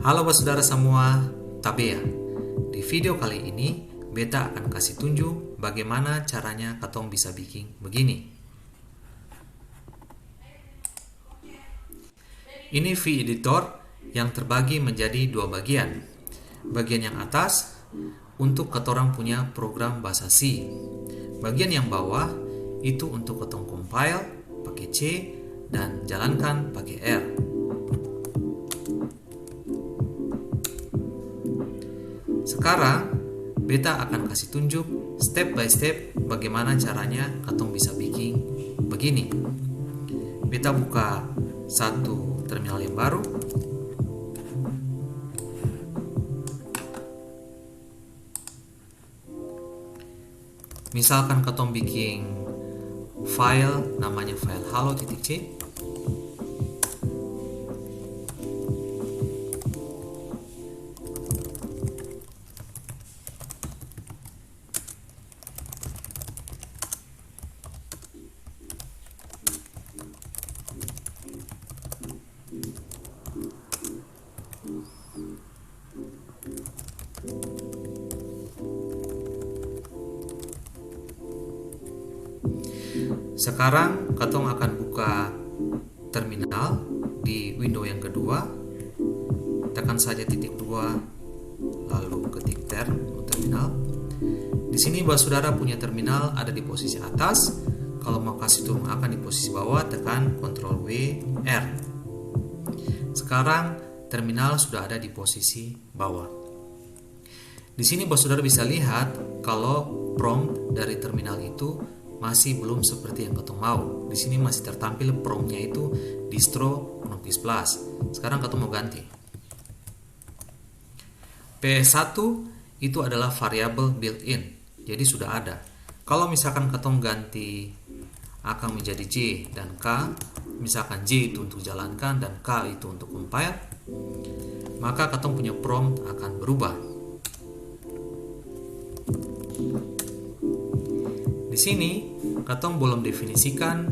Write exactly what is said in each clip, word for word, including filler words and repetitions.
Halo basudara samua, tabea. Di video kali ini, beta akan kasi tunju bagimana caranya katong bisa biking begini. Ini V Editor yang terbagi menjadi dua bagian. Bagian yang atas untuk katorang punya program bahasa C. Bagian yang bawah itu untuk katong compile pake C dan jalankan pake R. Sekarang, beta akan kasi tunjuk step by step bagimana caranya katong bisa biking begini. Beta buka satu terminal yang baru. Misalkan katong biking file, namanya file halo titik C. Sekarang katong akan buka terminal di window yang kedua. Tekan saja titik dua, lalu ketik ter-, terminal. Di sini basudara punya terminal ada di posisi atas. Kalau mau kasi turun akang di posisi bawah, tekan Ctrl W R. Sekarang terminal sudah ada di posisi bawah. Di sini, basudara bisa lihat kalau prompt dari terminal itu masih belum seperti yang katong mau. Di sini masih tertampil prompt-nya itu distro Knoppix Plus. Sekarang katong mau ganti. P S satu itu adalah variabel built-in, jadi sudah ada. Kalau misalkan katong ganti akang menjadi J dan K, misalkan J itu untuk jalankan dan K itu untuk compile, maka katong punya prompt akan berubah. Di sini, katong belum definisikan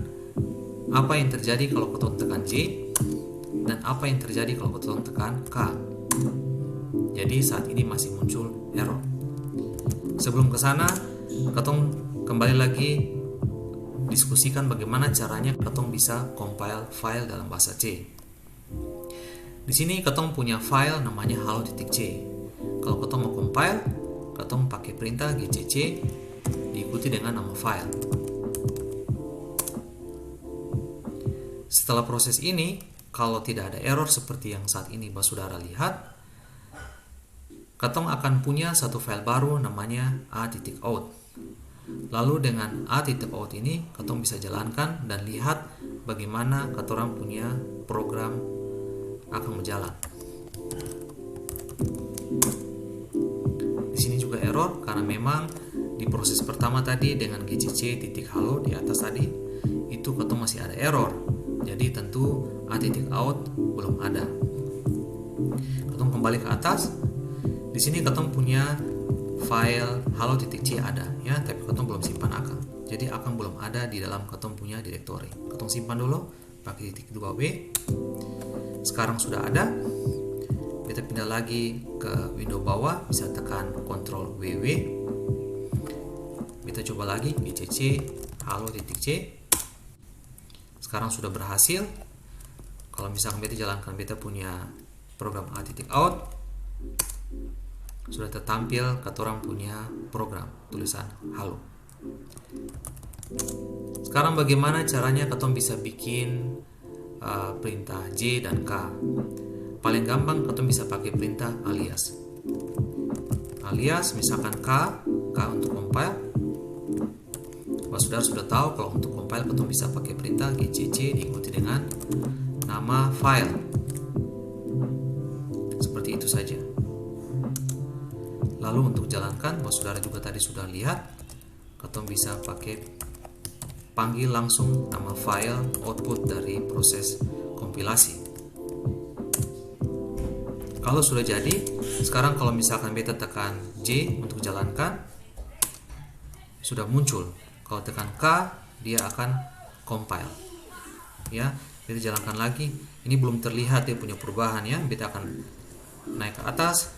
apa yang terjadi kalau katong tekan J dan apa yang terjadi kalau katong tekan K. Jadi, saat ini masih muncul error. Sebelum ke sana, katong kembali lagi diskusikan bagaimana caranya katong bisa compile file dalam bahasa C. Di sini katong punya file namanya halo titik C. Kalau katong mau compile, katong pake perintah G C C diikuti dengan nama file. Setelah proses ini, kalau tidak ada error seperti yang saat ini basudara lihat, katong akan punya satu file baru namanya A titik out. Lalu dengan A titik out ini, katong bisa jalankan dan lihat bagaimana katorang punya program akan berjalan. Di sini juga error karena memang di proses pertama tadi dengan G C C titik halo di atas tadi, itu katong masih ada error. Jadi tentu A titik out belum ada. Katong kembali ke atas. Di sini katong punya file halo titik C ada, ya, tapi katong belum simpan akang. Jadi akang belum ada di dalam katong punya direktori. Katong simpan dulu, pakai titik dua W. Sekarang sudah ada. Beta pindah lagi ke window bawah, bisa tekan Ctrl W W. Beta coba lagi, G C C halo titik C. Sekarang sudah berhasil. Kalau misalkan beta jalankan beta punya program A titik out, sudah tertampil katorang punya program tulisan halo. Sekarang bagaimana caranya katong bisa bikin, uh, perintah J dan K? Paling gampang katong bisa pakai perintah alias. Alias misalkan K, K untuk compile. Basudara sudah tahu kalau untuk compile katong bisa pakai perintah G C C diikuti dengan nama file. Seperti itu saja. Lalu untuk jalankan, basudara juga tadi sudah lihat, katong bisa pakai panggil langsung nama file output dari proses kompilasi. Kalau sudah jadi, sekarang kalau misalkan beta tekan J untuk jalankan, sudah muncul. Kalau tekan K, dia akan compile. Ya, beta jalankan lagi. Ini belum terlihat dia punya perubahan ya. Beta akan Naik ke atas,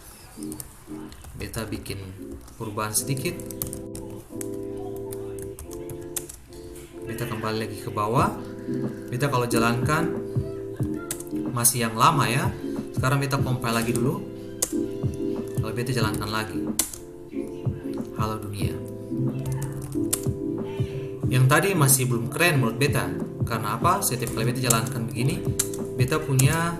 beta bikin perubahan sedikit. Beta kembali lagi ke bawah. Beta kalau jalankan masih yang lama ya. Sekarang beta compile lagi dulu. Lalu beta jalankan lagi. Halo dunia. Yang tadi masih belum keren menurut beta. Karena apa? Setiap kali beta jalankan begini, beta punya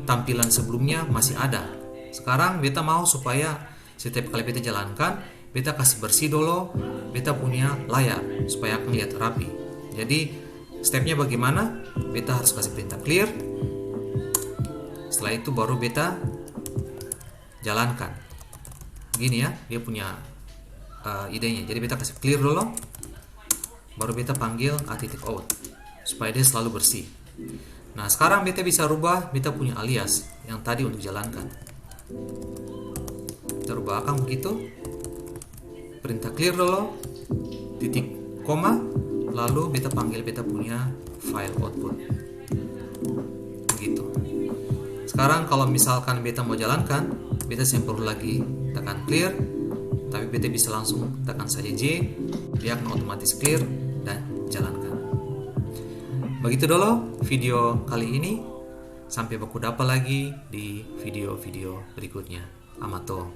tampilan sebelumnya masih ada. Sekarang beta mau supaya setiap kali beta jalankan, beta kasih bersih dolo beta punya layar supaya akang lihat rapi. Jadi, stepnya bagaimana? Beta harus kasih perintah clear. Setelah itu baru beta jalankan. Gini ya, dia punya, eh, idenya. Jadi beta kasih clear dulu, baru beta panggil A titik out supaya dia selalu bersih. Nah, sekarang beta bisa rubah beta punya alias yang tadi untuk jalankan. Beta rubah akang begitu. Perintah clear dolo, titik koma, lalu beta panggil beta punya file output. Begitu. Sekarang kalau misalkan beta mau jalankan, beta seng perlu lagi tekan clear, tapi beta bisa langsung tekan saja J, dia akan otomatis clear dan jalankan. Begitu dolo video kali ini. Sampai baku dapa lagi di video-video berikutnya. Amato.